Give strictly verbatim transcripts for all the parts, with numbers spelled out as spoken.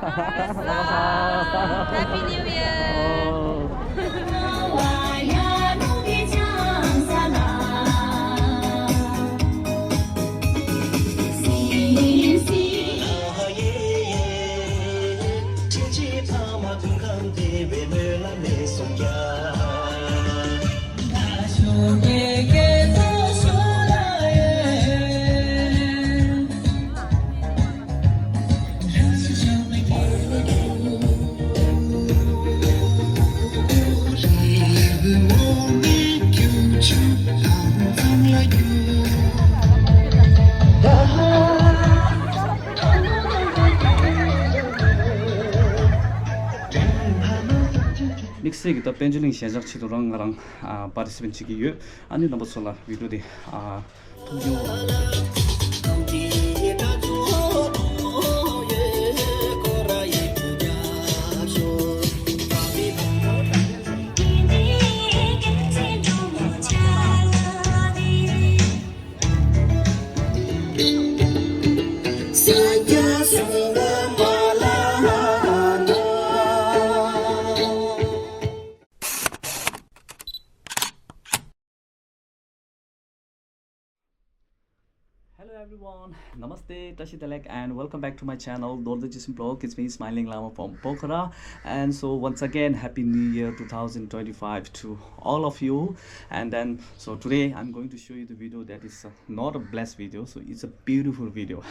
Happy New Year. དམིགས་བསལ་གྱི་ད་དཔལ་འབྱོར་གླིང་ཞལ་བཞག་ཆེད་དུ་རང་ང་རང་ཨ་པར་ཊི་སི་པེ་ཊི་བྱེད་ཀྱི་ཡོད། ཨ་ནི་རྣམ་པ་ཚོ་ལ་བི་ཌི་ཡོ་འདི་ཨ་ཐུགས་རྗེ་ཆེ། Hello everyone, Namaste, Tashi Talek, and welcome back to my channel, Dorda Jisim Blog. It's me, Smiling Lama from Pokhara. And so once again, Happy New Year two thousand twenty-five to all of you. And then, so today I'm going to show you the video that is uh, not a blessed video, so it's a beautiful video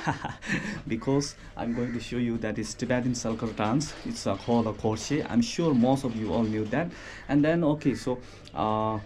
because I'm going to show you that is Tibetan Salkar dance. It's uh, called a Korshe. I'm sure most of you all knew that. And then, okay, so uh,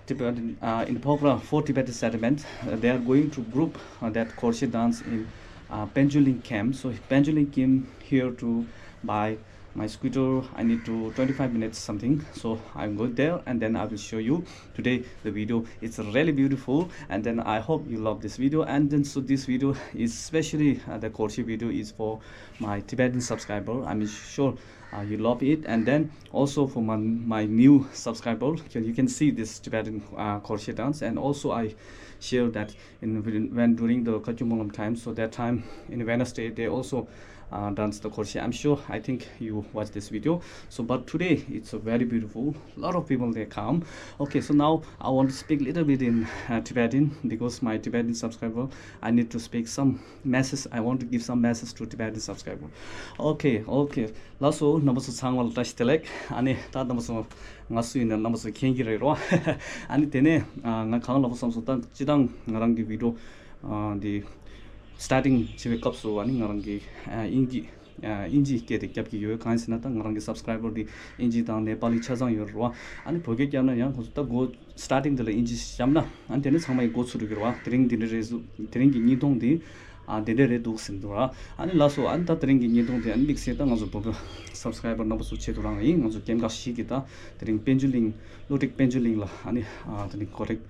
Tibetan, uh, in Pokhara, four Tibetan settlement, uh, they are going to group uh, that Korshe dance in uh, Penjuling camp. So Penjuling came here to buy my scooter. I need to twenty-five minutes something. So I'm going there and then I will show you today the video. It's really beautiful and then I hope you love this video. And then so this video is specially uh, the Korshe video is for my Tibetan subscriber. I'm sure uh, you love it. And then also for my, my new subscriber, you can, you can see this Tibetan uh, Korshe dance. And also I share that in when during the Kachumonglam time, so that time in Wednesday they also uh, dance the Korshe. I'm sure I think you watch this video. So but today it's a very beautiful. A lot of people they come. Okay, so now I want to speak a little bit in uh, Tibetan because my Tibetan subscriber, I need to speak some message. I want to give some message to Tibetan subscriber. Okay, okay. ལགས་སོ། རྣམ་པ་ཚོ་ཚང་མ་ལ་བཀྲ་ཤིས་བདེ་ལེགས། ཨ་ནི་ད་རྣམ་པ་ཚོ་ང་སུ་ཡིན་ན་རྣམ་པ་ཚོ་མཁྱེན་གྱི་རེད་རོ། ཨ་ནི་དེ་ནས་ང་གང་ལབ་བསམ་སོང་། ད་སྤྱི་བཏང་ང་རང་གི་བི་ཌི་ཡོ་འདི་སི་ཊར་ཊིང་བྱེད་པའི་སྐབས་སུ་ཨ་ནི་ང་རང་གི་དབྱིན་ཇི་དབྱིན་ཇི་སྐད་དེ་རྒྱབ་ཀྱི་ཡོད། གང་ཡིན་ཟེར་ན་ད་ང་རང་གི་སབ་སི་ཀ་རའི་བར་འདི་དབྱིན་ཇི་དང་ནེ་པ་ལི་ཆ་ཚང་ཡོད་རེད་རོ། ཨ་ནི་བོད་སྐད་རྒྱབ་ན་ཡང་ཁོང་ཚོ་ད་མགོ་སི་ཊར་ཊིང་དེ་ལ་དབྱིན་ཇི་བཤམས་ན་ཨ་ནི་དེ་ནས་ཚང་མ་ཡི་མགོ་ཚུགས་འགྲོ་གི་རེད་བ། དེ་རིང་འདི་འདྲ་རེད་ཟུ་དེ་རིང་གི་བརྙན་ཐུང་འདི་ཨ་དེ་འདྲ་རེད་འདུག་ཟེར་འདུག་ར། ཨ་ནི་ལགས་སོ། ཨ་ནི་ད་དེ་རིང་གི་བརྙན་ཐུང་དེ་ཨ་ནི་དམིགས་བསལ་ད་ང་ཚོ་བོད་པ་སབ་སི་ཀ་རའི་བར་རྣམ་པ་ཚོ་ཆེད་དུ་རང་ཡིན། ང་ཚོ་སྐྱེམས་ཁ་ཞིག་གི་ད་དེ་རིང་དཔལ་འབྱོར་གླིང་བློ་གྲོས་དཔལ་འབྱོར་གླིང་ལ་ཨ་ནི་ཨ་དེ་ནི་གོ་སྒྲིག་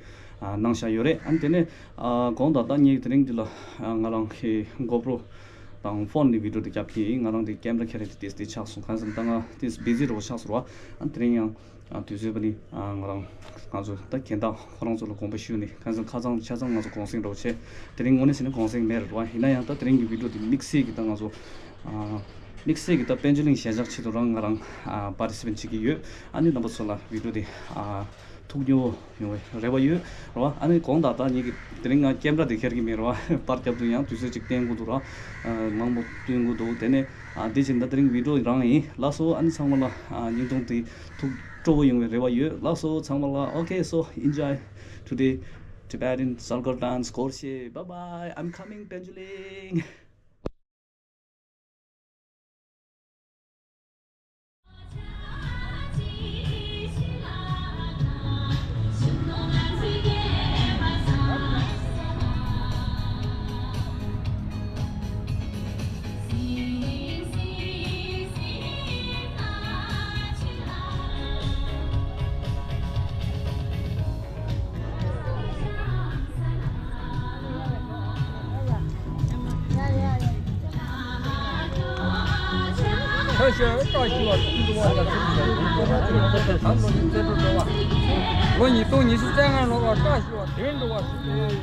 ཨ་གནང་བཞག་ཡོད་རེད། ཨ་ནི་དེ་ནས་ཨ་དགོང་དག་ད་ངས་དེ་རིང་འདི་ལ་ཨ་ང་རང་གི་གོ་པྲོ་དང་ཕོན་ནི་བི་ཌི་ཡོ་དེ་རྒྱབ་ཀྱི་ཡིན། ང་རང་དེ་ཀེམ་ར་ཁྱེར་རེ་དེ་དེ་ཆགས་སོང་། གང་ཟེར་ན་ད་ང་དེ་བི་ཛི་རོ་ཆགས་སོང་ར། ཨ་ནི་དེ་རིང་ཡང་ཨ་དུས་ཚོད་པ་ནི་ཨ་ང་རང་ང་ཚོ་ད་གན་ད་ཁོ་རང་ཚོ་ལ་དགོངས་པ་ཞུས་ནས་གང་ཟེར་ཁ་ཚང་ཆ་ཚང་ང་ཚོ་གུང་སེང་འགྲོ་བྱས། དེ་རིང་དངོས་གནས་བྱས་ན་གུང་སེང་མེད་རེད་བ། ཡིན་ན་ཡང་ད་དེ་རིང་གི་བི་ཌི་ཡོ་དེ་དམིགས་བསལ་གྱི་ད་ང་ཚོ་ཨ་དམིགས་བསལ་གྱི་ད་དཔལ་འབྱོར་གླིང་ཞལ་བཞག་ཆེད་དུ་རང་ང་རང་ཨ་པར་ཊི་སི་པེ་ཊི་བྱེད་ཀྱི་ཡོད། ཨ་ནི་རྣམ་པ་ཚོ་ལ་བི་ཌི་ཡོ་དེ་ཨ་ཐུགས་མཉེས་པོ་ཡོང་བའི་རེ་བ་ཡོད་རེད་བ། ཨ་ནི་དགོང་དག་ད་ངེད་ཀྱི་དེ་རིང་ང་ཀེམ་ར་དེ་ཁྱེར་གྱི་མེད་རེད་བ། པར་རྒྱབ་དུས་ཡང་དུས་ཚོད་ཅིག་བསྟན་དགོས་འདུག་ར། མང་པོ་སྟོན་དགོས་འདུག་དེ་ནས་ཨ་དེ་བཞིན་ད་དེ་རིང་བི་ཌི་ཡོ་རང་ཡིན། ལགས་སོ། ཨ་ནི་ཚང་མ་ལ་ཨ་བརྙན་ཐུང་དེ་ཐུགས་སྤྲོ་བོ་ཡོང་བའི་རེ་བ་ཡོད། ལགས་སོ་ཚང་མ་ལ། Okay, so enjoy today Tibetan Salkar dance Korshe. Bye bye. I'm coming, Penjuling. ཁ་ཤས་བཀྲ་ཤིས་པ་བདུན་འགྲོ་བ་ལ་ཚུར་ལ་ལོ་ཉི་ཤུ་རྩ་དྲུག་འགྲོ་བ། ལོ་ཉིས་སྟོང་ཉི་ཤུ་རྩ་ལྔ་ལོ་བ་བཀྲ་ཤིས་པ་བདུན་འགྲོ་བ་ཞིག་ལས།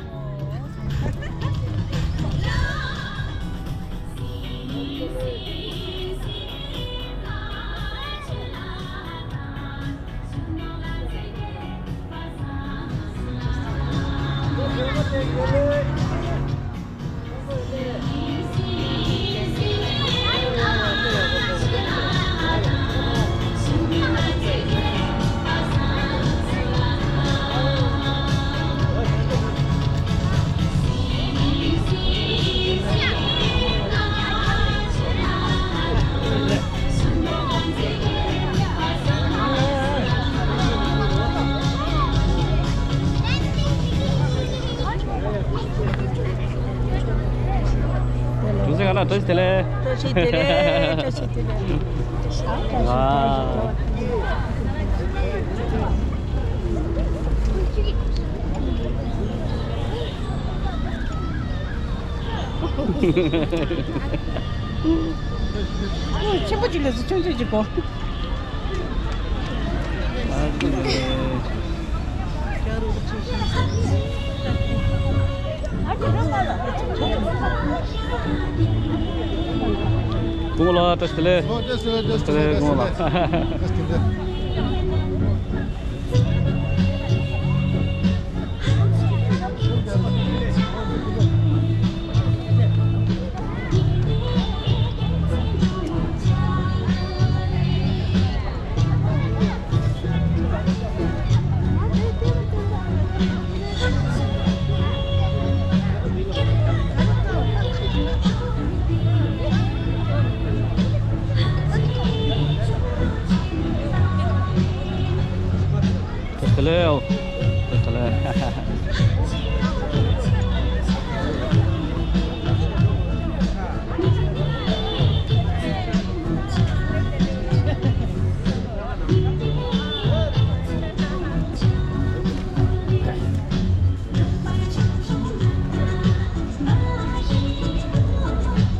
བཀྲ་ཤིས་བདེ་ལེགས། བཀྲ་ཤིས་བདེ་ལེགས། བཀྲ་ཤིས་བདེ་ལེགས། ཝའོ། ཆེན་པོ་ཅིག་ལས་སུ་ཆུང་ཆུང་ཅིག་གོ། སྐུ་ངོ་ལགས་བཀྲ་ཤིས་བདེ་ལེགས། ཨོ་བཀྲ་ཤིས་བདེ་ལེགས། བཀྲ་ཤིས་བདེ་ལེགས་སྐུ་ངོ་ལགས། བཀྲ་ཤིས་བདེ་ལེགས། བཀྲ་ཤིས་བདེ་ལེགས། ཨོ། བཀྲ་ཤིས་བདེ་ལེགས། བཀྲ་ཤིས་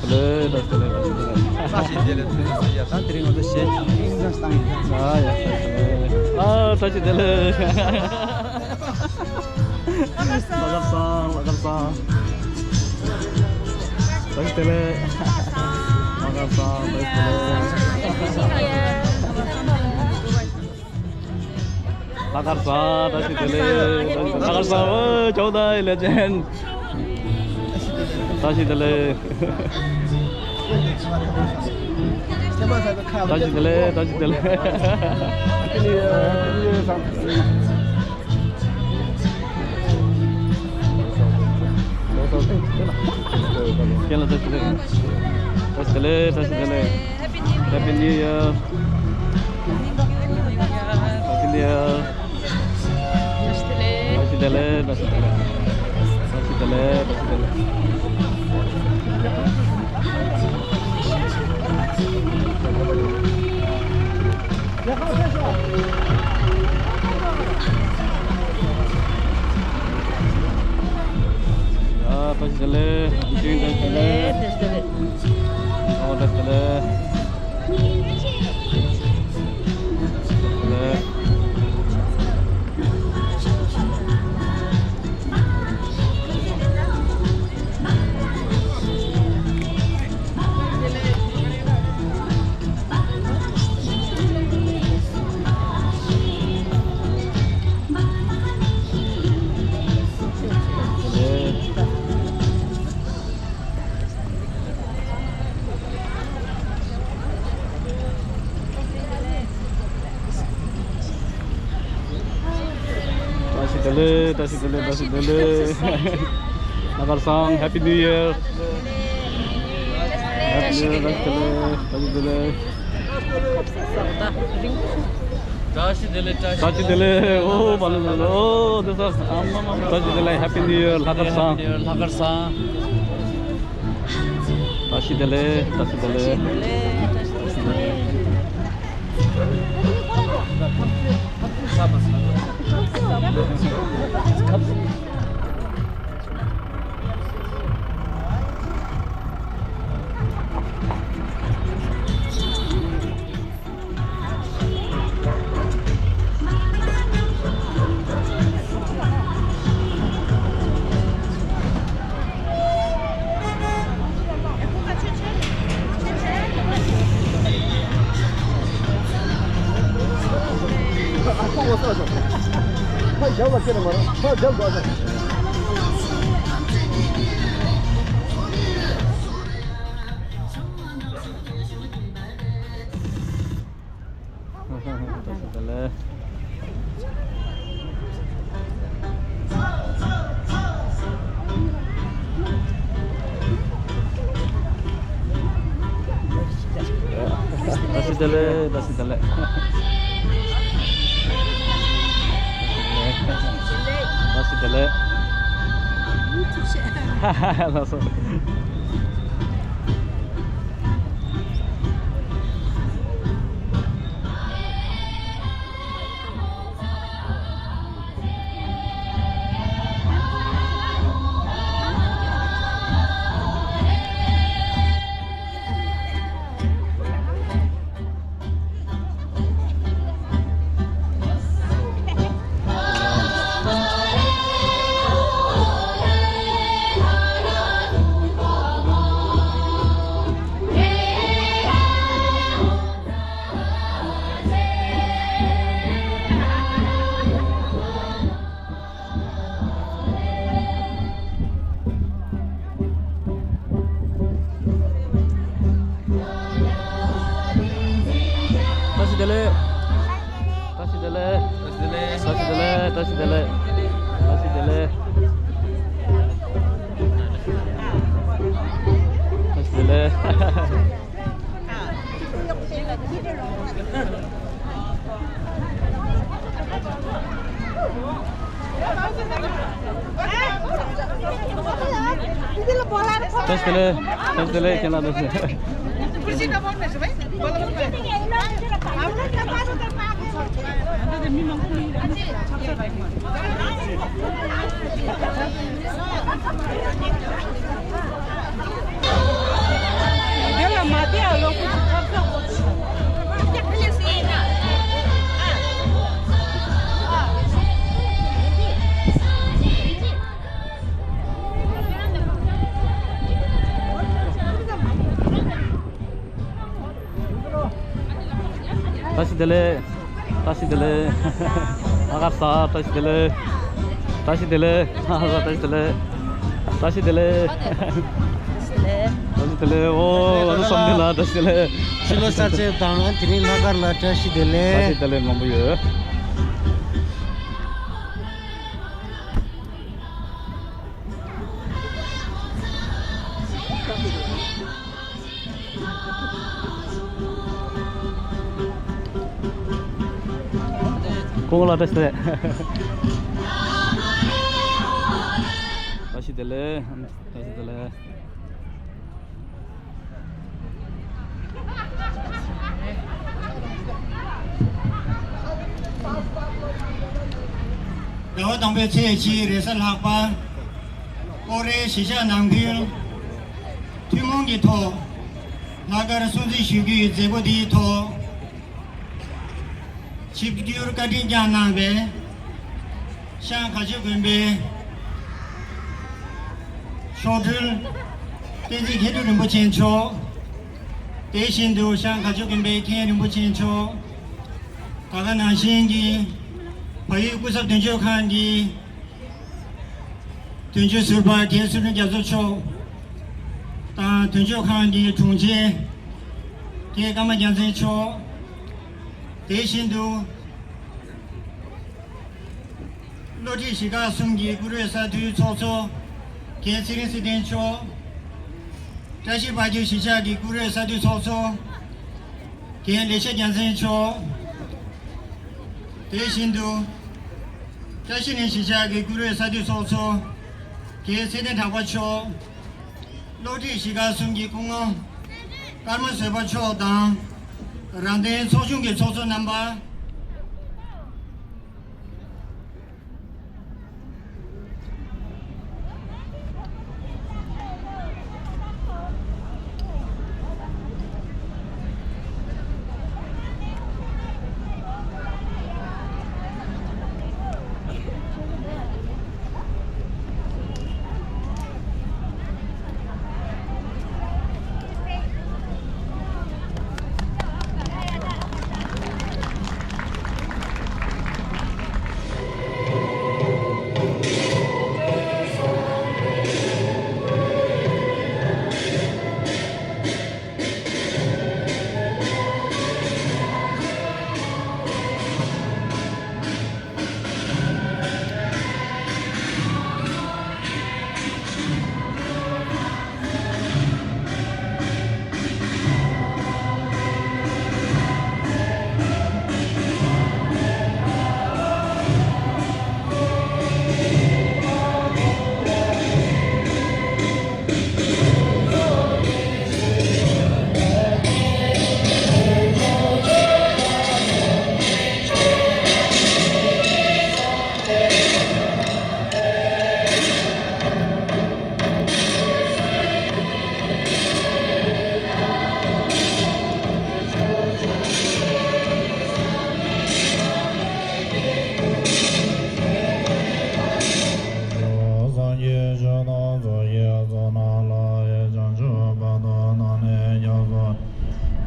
བདེ་ལེགས། བཀྲ་ཤིས་བདེ་ལེགས། ཐུགས་རྗེ་ཆེ། ཡ་ད་དེ་རིང་ང་ཚོ་གཞས་ཨིན་ཇི་བཏང་ཡིན། ཨ་ཡ། ཨ་བཀྲ་ཤིས་བདེ་ལེགས། ལྷག་དཀར་བཟང་། ལྷག་དཀར་བཟང་། བཀྲ་ཤིས་བདེ་ལེགས། ལྷག་དཀར་བཟང་། བཀྲ་ཤིས་བདེ་ལེགས། ལྷག་དཀར་བཟང་། ལྷག་དཀར་བཟང་། ཨོ་ཇོ་དང་ལེ་ཇེན། བཀྲ་ཤིས་བདེ་ལེགས། བཀྲ་ཤིས་བདེ་ལེགས། བཀྲ་ཤིས་བདེ་ལེགས། རྒན་ལགས་བཀྲ་ཤིས་བདེ་ལེགས། བཀྲ་ཤིས་བདེ་ལེགས། བཀྲ་ཤིས་བདེ་ལེགས། Happy New Year། Happy New Year། བཀྲ་ཤིས་བདེ་ལེགས། བཀྲ་ཤིས་བདེ་ལེགས། བཀྲ་ཤིས་བདེ་ལེགས། བཀྲ་ཤིས་བདེ་ལེགས། བཀྲ་ཤིས་བདེ་ལེགས། ཡ། བཀྲ་ཤིས་བདེ་ལེགས། བཀྲ་ཤིས་བདེ་ལེགས། ཨོ་བཀྲ་ཤིས་བདེ་ལེགས། བཀྲ་ཤིས་བདེ་ལེགས། བཀྲ་ཤིས་བདེ་ལེགས། བཀྲ་ཤིས་བདེ་ལེགས། ལྷག་དཀར་བཟང་། Happy New Year། Happy New Year། བཀྲ་ཤིས་བདེ་ལེགས། བཀྲ་ཤིས་བདེ་ལེགས། བཀྲ་ཤིས་བདེ་ལེགས། བཀྲ་ཤིས་བདེ་ལེགས། ཨོ་བ་ལུ་ལུ་ལུ། ཨོ་དེ་ས། བཀྲ་ཤིས་བདེ་ལེགས། Happy New Year། ལྷག་དཀར་བཟང་། ལྷག་དཀར་བཟང་། བཀྲ་ཤིས་བདེ་ལེགས། བཀྲ་ཤིས་བདེ་ལེགས། བཀྲ་ཤིས་བདེ་ལེགས། བཀྲ་ཤིས་བདེ་ལེགས། བཀྲ་ཤིས་བདེ་ལེགས། བཀྲ་ཤིས་བདེ་ལེགས། ལགས་སོ། བཀྲ་ཤིས་བདེ་ལེགས། བཀྲ་ཤིས་བདེ་ལེགས། བཀྲ་ཤིས་བདེ་ལེགས། བཀྲ་ཤིས་བདེ་ལེགས། བཀྲ་ཤིས་བདེ་ལེགས། བཀྲ་ཤིས་བདེ་ལེགས། བཀྲ་ཤིས་བདེ་ལེགས། བཀྲ་ཤིས་བདེ་ལེགས། བཀྲ་ཤིས་བདེ་ལེགས། ཁྱེད་རང་བཀྲ་ཤིས་བདེ་ལེགས། བཀྲ་ཤིས་བདེ་ལེགས། བཀྲ་ཤིས་བདེ་ལེགས། ཨ་ཁར་ས། བཀྲ་ཤིས་བདེ་ལེགས། བཀྲ་ཤིས་བདེ་ལེགས། ཨ་ཁར་ས། བཀྲ་ཤིས་བདེ་ལེགས། བཀྲ་ཤིས་བདེ་ལེགས། བཀྲ་ཤིས་བདེ་ལེགས། ཨོ། ང་ཚོ་བསམ་གཏན་ལ་བཀྲ་ཤིས་བདེ་ལེགས། ཕྱི་ལོ་གསར་ཚེས་དང་དེ་རིང་ལྷག་དཀར་ལ་བཀྲ་ཤིས་བདེ་ལེགས། བཀྲ་ཤིས་བདེ་ལེགས་མང་པོ་ཡོད། སྐུ་ངོ་ལགས་བཀྲ་ཤིས་བདེ་ལེགས། བཀྲ་ཤིས་བདེ་ལེགས། བཀྲ་ཤིས་བདེ་ལེགས། ཟླ་བ་དང་པོའི་ཚེས་གཅིག་རེས་གཟའ་ལྷག་པ། ཀོ་རེ་གཞིས་ཆགས་ནང་ཁུལ་ཐུན་མོང་གི་ཐོག་ལྷག་དཀར་སྲུང་བརྩི་ཞུ་རྒྱུའི་མཛད་སྒོ་འདིའི་ཐོག་ཆིབས་བསྒྱུར་བཀའ་དྲིན་བསྐྱངས་གནང་བའི་ཤངས་མཁར་ཆུ་དགོན་པའི་མཆོག་སྤྲུལ་བསྟན་འཛིན་མཁས་གྲུབ་རིན་པོ་ཆེ་མཆོག། དེ་བཞིན་དུ་ཤངས་མཁར་ཆུ་དགོན་པའི་མཁན་རིན་པོ་ཆེ་མཆོག། ད་ག་ནང་བཞིན་གྱི་བལ་ཡུལ་སྐུ་ཚབ་དོན་གཅོད་ཁང་གི་དོན་གཅོད་ཟུར་པ་རྒན་ཚུལ་ཁྲིམས་རྒྱ་མཚོ་མཆོག་དང་། དོན་གཅོད་ཁང་གི་དྲུང་ཆེ་རྒན་ཀརྨ་རྒྱལ་མཚན་མཆོག། དེ་བཞིན་དུ་བློ་གྲོས་གཞིས་ཁག་གསུམ་གྱི་བཀུར་འོས་ས་འཐུས་ཚོགས་གཙོ་རྒན་ཚེ་རིང་ཚེ་བརྟན་མཆོག། བཀྲ་ཤིས་ཕ་རྒྱུད་གཞིས་ཆགས་ཀྱི་བཀུར་འོས་ས་འཐུས་ཚོགས་གཙོ་རྒན་ལེགས་བཤད་རྒྱལ་མཚན་མཆོག། དེ་བཞིན་དུ་བཀྲ་ཤིས་གླིང་གཞིས་ཆགས་ཀྱི་བཀུར་འོས་ས་འཐུས་ཚོགས་གཙོ་རྒན་ཚེ་བརྟན་གྲགས་པ་མཆོག། བློ་གྲོས་གཞིས་ཁག་གསུམ་གྱི་སྐུ་ངོ་ཀརྨ་བཟོད་པ་མཆོག་དང་། རང་བདེན་ཚོགས་ཆུང་གི་ཚོགས་གཙོ་རྣམ་པ།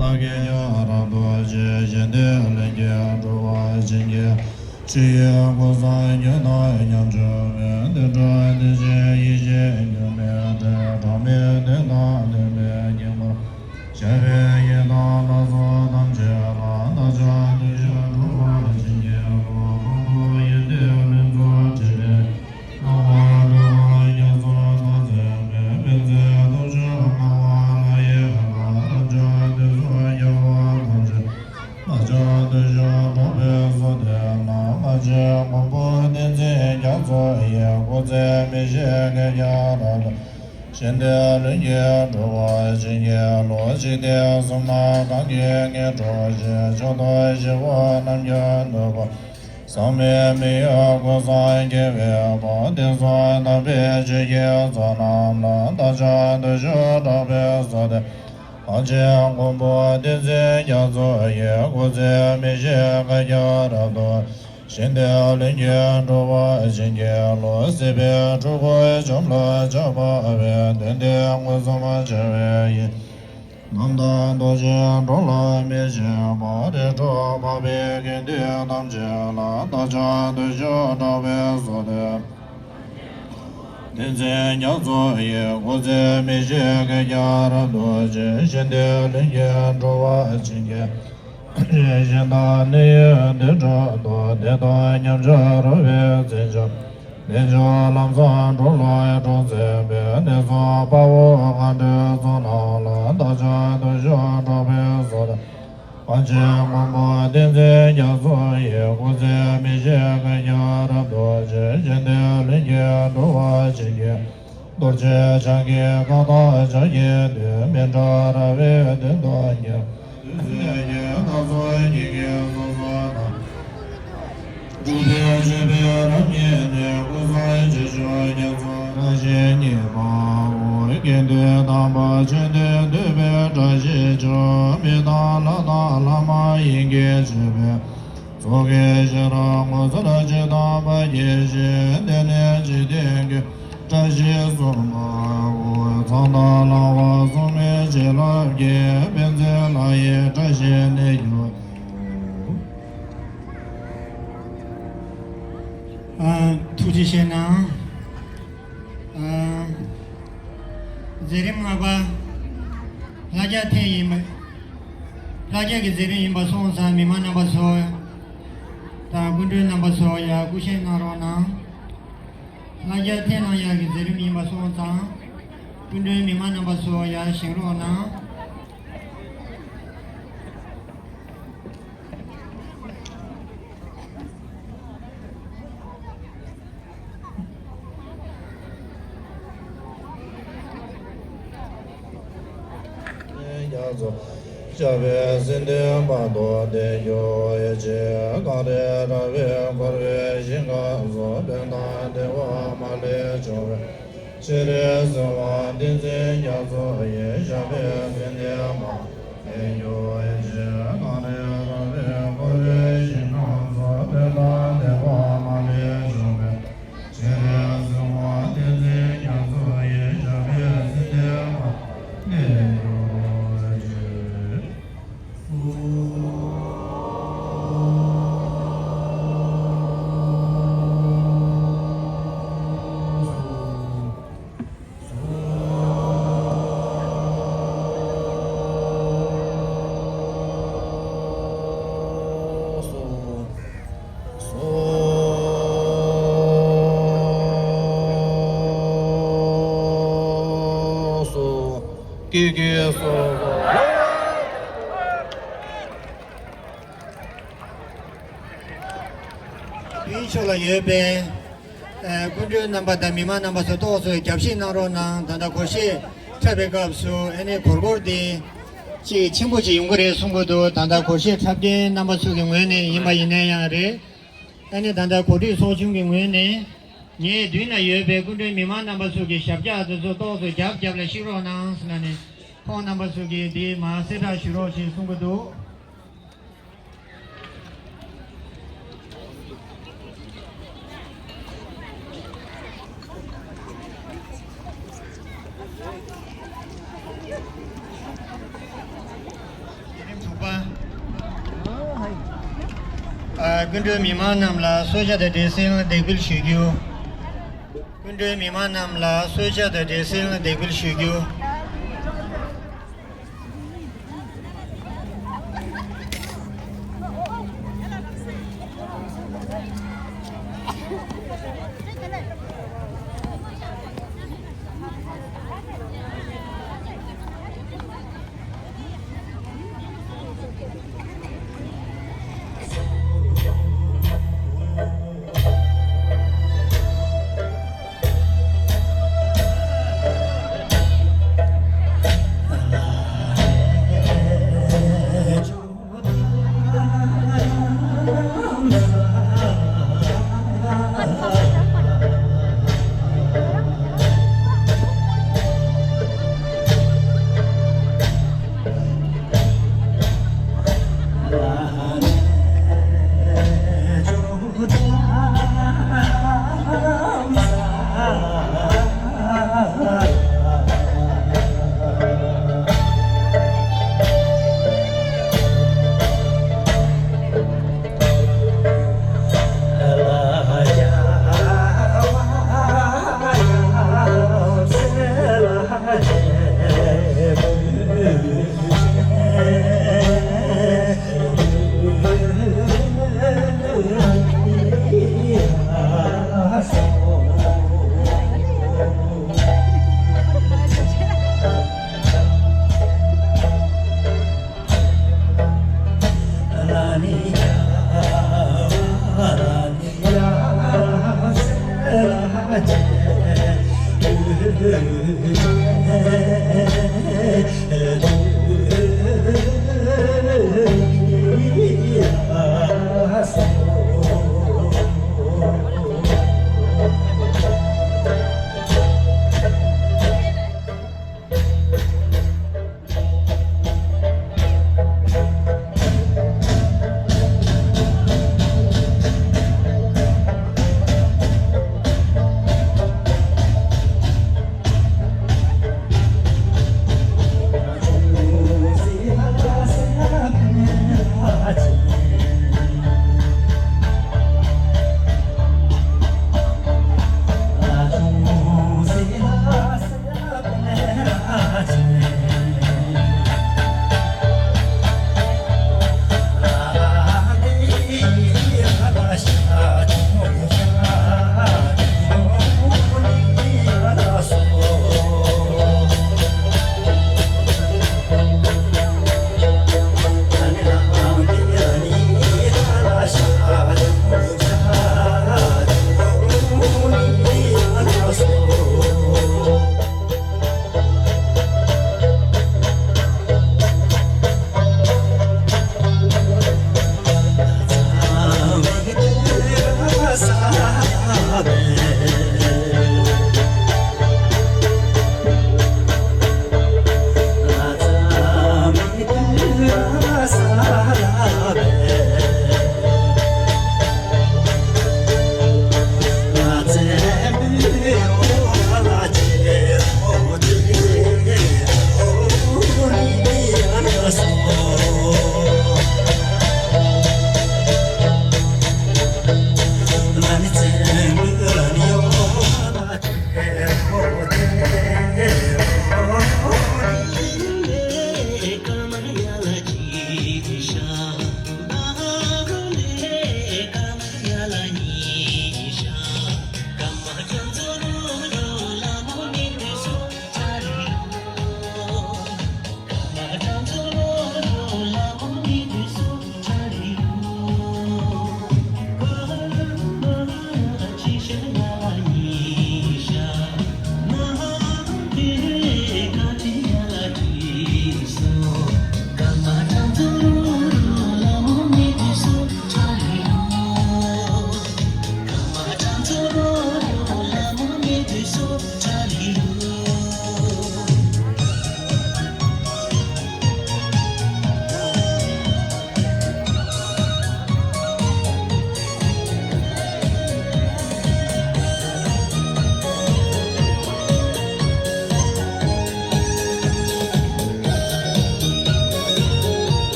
བདག་གིས་ཀྱང་རབ་ཏུ་ཕྱེ། གཞན་དོན་ལྷུན་གྱིས་གྲུབ་པར་བྱིན་གྱིས་རློབས། ཕྱི་ཡི་ཀུན་བཟང་ཉོན་དང་ཉམ་ཆུང་མེད། འདི་འདྲ་དེ་བཞིན་ཡིད་བཞིན་ཉོན་མོངས་དགྲ། གྲངས་མེད་བདུད་དང་བདུན་པའི་དཀྱིལ་འཁོར། ཞབས་པད་ཡིད་དང་ལ་སོགས་ཐམས་ཅད་ལ། བདག་ཅག་བདུད་ཀྱང་འགྲོ་བར་བྱིན་གྱིས་རློབས། ཕུང་པོ་ཡོན་ཏན་ལྷུན་རྫོགས་འཕྲིན་ལས། སྣང་བ་འགྲོ་བ་རྒྱ་མཚོ་མཐའ་ཚད་མེད། པད་ཚལ་སྟོབས་བཅུ་མངའ་བ་ལྷ་ཡི་བཀའ། རབ་འབྱམས་དུས་གསུམ་རྒྱལ་བ་ཐམས་ཅད། བདག་ཅག་བདུད་ཕྱོགས་འཕྲོག་པའི་ཚོགས་དེ་ན། ང་བཅས་མགོན་པོ་བསྟན་འཛིན་རྒྱ་མཚོ་ཡི། སྐུ་ཚེ་མི་ཤིགས་བསྐལ་བརྒྱར་རབ་ཏུ། གཞན་དོན་ལྷུན་གྱིས་གྲུབ་པར་བྱིན་གྱིས་རློབས། འཇིག་རྟེན་གསུམ་ན་གང་གིས་ངེས་འགྲུབ་ཅིང་། མཆོག་ཏུ་གཞིག་པ་རྣམས་ཀྱང་ཐོབ་པར། ཟག་མེད་མི་གཡོ་ཀུན་བཟང་རྒྱལ་བའི་དཔལ། དེང་སང་དམ་པའི་ཆོས་ཀྱི་ཚོགས་རྣམས་ལ། བདག་ཅག་བདུད་ཕྱོགས་འཕྲོག་པའི་ཚོགས་དེ། ང་བཅས་མགོན་པོ་བསྟན་འཛིན་རྒྱ་མཚོ་ཡི། སྐུ་ཚེ་མི་ཤིགས་བསྐལ་བརྒྱར་རབ་ཏུ། གཞན་དོན་ལྷུན་གྱིས་གྲུབ་པར་བྱིན་གྱིས་རློབས། སྲིད་པའི་འཁྲུལ་འཁོར་འཇོམས་ལ་ཕྱག་འཚལ་བའི། དོན་འདི་མངོན་སུམ་འཆར་བའི་ཡིད། རྣམ་དག་རྡོ་རྗེ་འགྲོ་ལ་མི་ཕྱིན་པ། རིགས་དྲུག་འཕགས་པའི་དགེ་འདུན་ཐམས་ཅད་ལ། བདག་ཅག་བདུད་ཕྱོགས་འཕྲོག་པའི་ཚོགས་དེ། བསྟན་འཛིན་རྒྱ་མཚོ་ཡི། སྐུ་ཚེ་མི་ཤིགས་བསྐལ་བརྒྱར་རབ་ཏུ་བྱིན། གཞན་དོན་ལྷུན་གྱིས་གྲུབ་པར་བྱིན་གྱིས། གཞན་དག་གནས་ཡུལ་དུད་འགྲོ་དང་། བདེ་སྟོང་ཉམ་ཆུང་རོལ་པའི་རྩེ་མཆོག། བདེ་མཆོག་ལམ་བཟང་འགྲོ་ལ་གྲོགས་མཛད་པའི། དེང་སང་དཔའ་བོ་མཁའ་འགྲོའི་ཚོགས་རྣམས་ལ། བདག་ཅག་བདུད་ཕྱོགས་འཕྲོག་པའི་ཚོགས་དེ། ང་བཅས་མགོན་པོ་བསྟན་འཛིན་རྒྱ་མཚོ་ཡི། སྐུ་ཚེ་མི་ཤིགས་བསྐལ་བརྒྱར་རབ་ཏུ་བྱིན། གཞན་དོན་ལྷུན་གྱིས་གྲུབ་པར་བྱིན་གྱིས། རྡོ་རྗེ་འཆང་གི་བཀའ་དང་ཕྱག་རྒྱའི་མཐུས། མི་འབྲལ་ར་བའི་གདེང་དང་ཉེ། བདུད་རྩི་ཡི་རྣམ་གསུམ་ཉིད་ཀྱི་གསུང་གསུམ་དང་། འབྲུག་སྒྲའི་ཆོས་འཕེལ་རབ་བརྙེས་ནས། ཀུན་བཟང་རྗེས་འཇུག་རྒྱ་མཚོ་བཀྲ་ཤིས་རྙེད་པའོ། དགེ་འདུན་དམ་པ་ཆོས་འདོད་འདོད་པའི་བཀྲ་ཤིས་ཤོག། མི་དང་ལྷ་དང་ལྷ་མ་ཡིན་གྱི་སྤྱོད་པའི། ཚོགས་ཀྱི་ཤེས་རབ་ངོ་མཚར་ཇི་ལྟ་བ་ཡེ་ཤེས། དེ་ནི་འཇིག་རྟེན་གྱི་བཀྲ་ཤིས་སུ་མ་འོངས། མཚན་དང་ལྷ་བ་སྲུང་མའི་བྱིན་རླབས་ཀྱིས། པད་ཚལ་ལྷ་ཡི་བཀྲ་ཤིས་གནས་གྱུར་ཅིག། ཨ། ཐུགས་རྗེ་ཆེ་གནང་། ཨ། མཛད་རིམ་ལྔ་པ། ལྷ་རྒྱལ་འཐེན་ཡིན་པ། ལྷ་རྒྱལ་གྱི་མཛད་རིམ་ཡིན་པ་སོང་ཙང་མི་མང་རྣམ་པ་ཚོ་དང་སྐུ་མགྲོན་རྣམ་པ་ཚོ་ཡར་སྐུ་བཞེངས་གནང་རོགས་གནང་། ལྷ་རྒྱལ་འཐེན་གནང་ཡག་གི་མཛད་རིམ་ཡིན་པ་སོང་ཙང་སྐུ་མགྲོན་མི་མང་རྣམ་པ་ཚོ་ཡར་བཞེངས་རོགས་གནང་། རྒྱ་མཚོ་ཞབས་པད་སྲིད་མཐའི་བར་དུ་བརྟན་གྱུར་ཅིག། གངས་རི་ར་བས་བསྐོར་བའི་ཞིང་ཁམས་སུ། ཕན་དང་བདེ་བ་མ་ལུས་འབྱུང་བའི། སྤྱན་རས་གཟིགས་དབང་བསྟན་འཛིན་རྒྱ་མཚོ་ཡི། ཞབས་པད་སྲིད་མཐའི་བར་དུ་བརྟན་གྱུར་ཅིག། གངས་རི་ར་བས་བསྐོར་བའི་ཞིང་ཁམས་སུ། ཕན་དང་བདེ་བ་མ་ལུས་འབྱུང་བའི། སྤྱན་རས་གཟིགས་དབང་བསྟན་འཛིན་རྒྱ་མཚོ་ཡི། ཞབས་པད་སྲིད་མཐའི་བར་དུ་བརྟན་གྱུར་ཅིག། སྐྱིད་སྐྱིད་སོ་སོ། དབུས་ཕྱོགས་ལ་ཡོད་པའི་ཨ། སྐུ་མགྲོན་རྣམ་པ་དང་མི་མང་རྣམ་པ་ཚོ་ཏོག་ཙམ་རྒྱབ་བཤིག་གནང་རོགས་གནང་། ད་ལྟ་སྒོར་གཞས་འཁྲབ་པའི་སྐབས་སུ་ཨ་ནི་སྒོར་སྒོར་དེ་ཅིག་ཆེན་པོ་ཅིག་ཡོང་གི་རེད་གསུང་གི་འདུག། ད་ལྟ་སྒོར་གཞས་འཁྲབ་མཁན་རྣམ་པ་ཚོ་གི་ངོས་ནས་ཡིན་པ་ཡིན་ན་ཡང་རེད། ཨ་ནི་ད་ལྟ་གོ་སྒྲིག་ཚོགས་ཆུང་གི་ངོས་ནས་ངའི་མདུན་ན་ཡོད་པའི་སྐུ་མགྲོན་མི་མང་རྣམ་པ་ཚོ་གི་ཞབས་བཀྱག་དེ་ཚོ་ཏོག་ཙམ་རྒྱབ་རྒྱབ་ལ་བཤིག་རོགས་གནང་ཟེར་ན་ནི་ཁོང་རྣམ་པ་ཚོ་གིས་འདི་མར་གསལ་བསྒྲགས་ཞུ་རོགས་ཞེས་གསུང་གི་འདུག། སྐུ་མགྲོན་མི་མང་རྣམས་ལ་གསོལ་ཇ་དང་འབྲས་སིལ་འདེགས་འབུལ་ཞུ་རྒྱུ། སྐུ་མགྲོན་མི་མང་རྣམས་ལ་གསོལ་ཇ་དང་འབྲས་སིལ་འདེགས་འབུལ་ཞུ་རྒྱུ།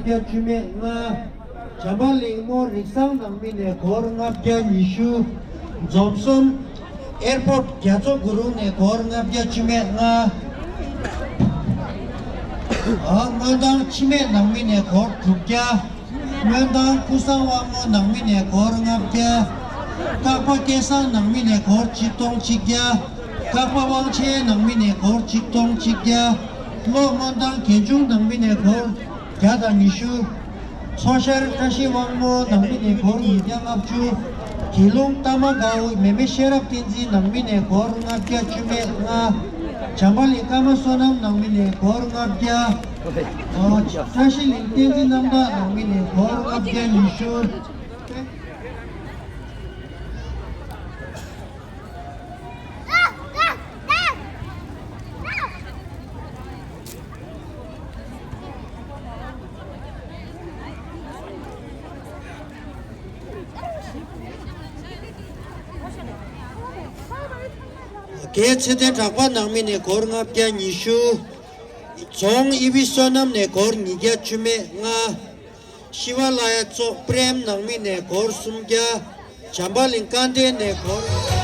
བརྒྱ་བཅུ་མེད་ལྔ། བྱམས་པ་གླིང་རྨོ་རིགས་བཟང་ནང་མི་ནས་སྒོར་ལྔ་བརྒྱ་ཉི་ཤུ། འཛོམས་གསུམ་ཨེར་པོརཊ་རྒྱ་མཚོ་གུ་རུང་ནས་སྒོར་ལྔ་བརྒྱ་བཅུ་མེད་ལྔ། ཨ་སྔོན་ཐང་འཆི་མེད་ནང་མི་ནས་སྒོར་དྲུག་བརྒྱ། སྔོན་ཐང་ཀུན་བཟང་དབང་མོ་ནང་མི་ནས་སྒོར་ལྔ་བརྒྱ། ཀག་པ་སྐལ་བཟང་ནང་མི་ནས་སྒོར་ཆིག་སྟོང་ཆིག་བརྒྱ། ཀག་པ་དབང་ཆེན་ནང་མི་ནས་སྒོར་ཆིག་སྟོང་ཆིག་བརྒྱ། ལྷོ་སྔོན་ཐང་གལ་ཆུང་ནང་མི་ནས་སྒོར་བརྒྱ་དང་ཉི་ཤུ། མཚོ་ཤར་བཀྲ་ཤིས་དབང་མོ་ནང་མི་ནས་སྒོར་ཉིས་བརྒྱ་ལྔ་བཅུ། གྱི་ལུང་ཏ་མ་དགའ་བོ་མེ་མེ་ཤེས་རབ་བསྟན་འཛིན་ནང་མི་ནས་སྒོར་ལྔ་བརྒྱ་བཅུ་མེད་ལྔ། བྱམས་པ་གླིང་ཀརྨ་བསོད་ནམས་ནང་མི་ནས་སྒོར་ལྔ་བརྒྱ། ཨ་བཀྲ་ཤིས་གླིང་བསྟན་འཛིན་རྣམ་དག་ནང་མི་ནས་སྒོར་ལྔ་བརྒྱ་ཉི་ཤུ། རྒྱལ་ཚེ་བརྟན་གྲགས་པ་ནང་མི་ནས་སྒོར་ལྔ་བརྒྱ་ཉི་ཤུ། རྫོང་ཨི་བི་བསོད་ནམས་ནས་སྒོར་ཉིས་བརྒྱ་བཅུ་མེད་ལྔ། ཤི་ཝ་ལ་ཡ་ཙོག་པྲེམ་ནང་མི་ནས་སྒོར་སུམ་བརྒྱ། བྱམས་པ་གླིང་སྐལ་ལྡན་ནས་སྒོར།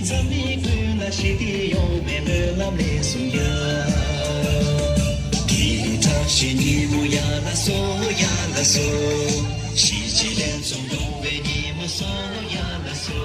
འཛམ་གླིང་ཀུན་ལ་ཞི་བདེ་ཡོང་བའི་སྨོན་ལམ་ལས་གསུང་ཡ། དེ་བཀྲ་ཤིས་ཉིན་མོ་ཡ་ལ་སོ་ཡ་ལ་སོ། གཞིས་བྱེས་ལྷན་འཛོམས་ཡོང་བའི་ཉིན་མོ་སོ་ཡ་ལ་སོ།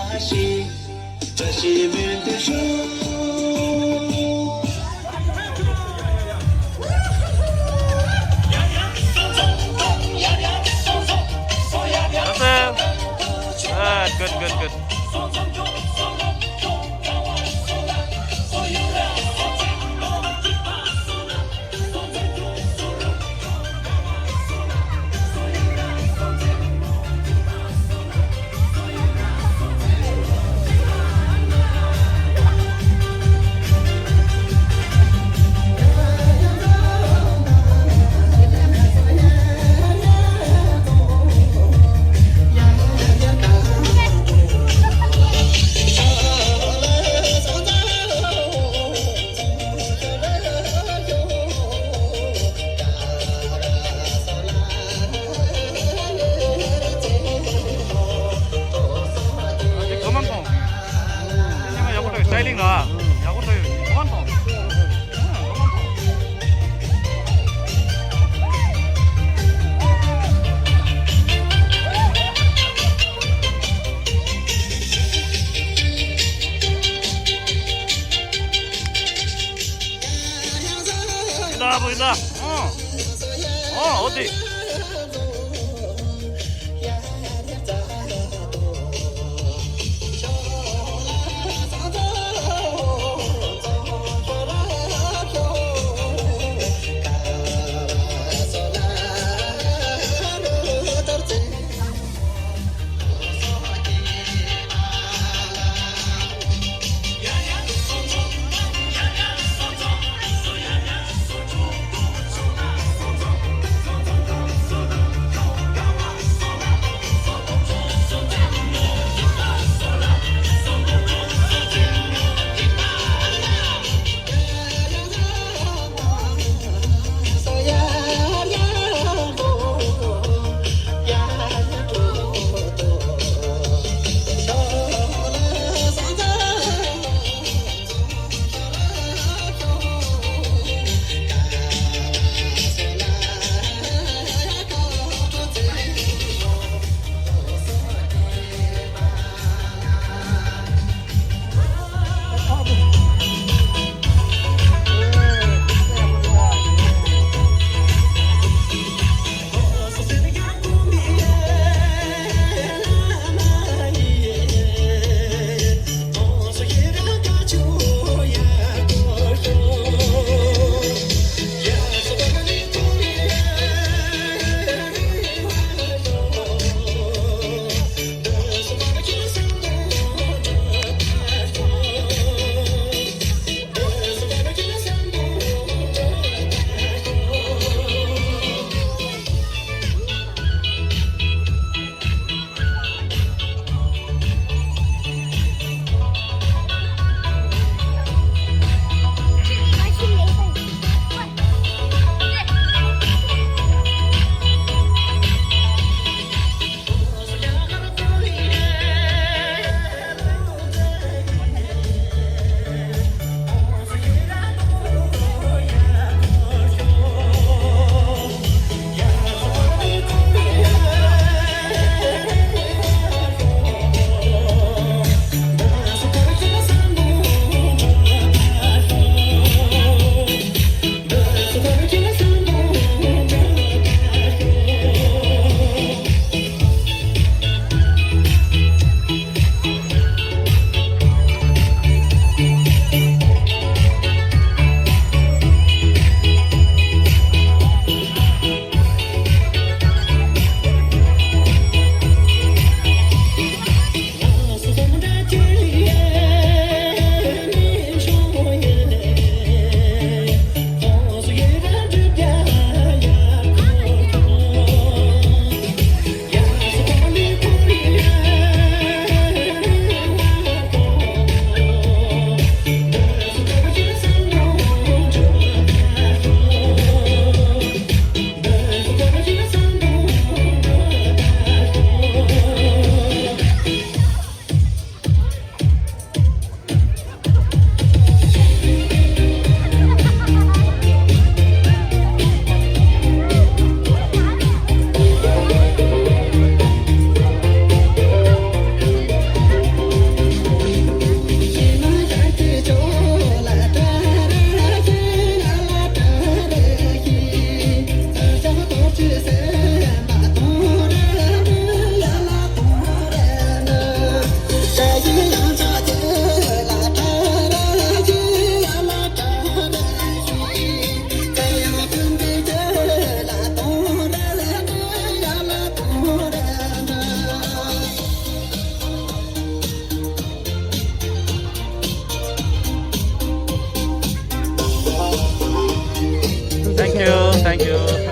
That's it. Good, good, good, good. Thank you.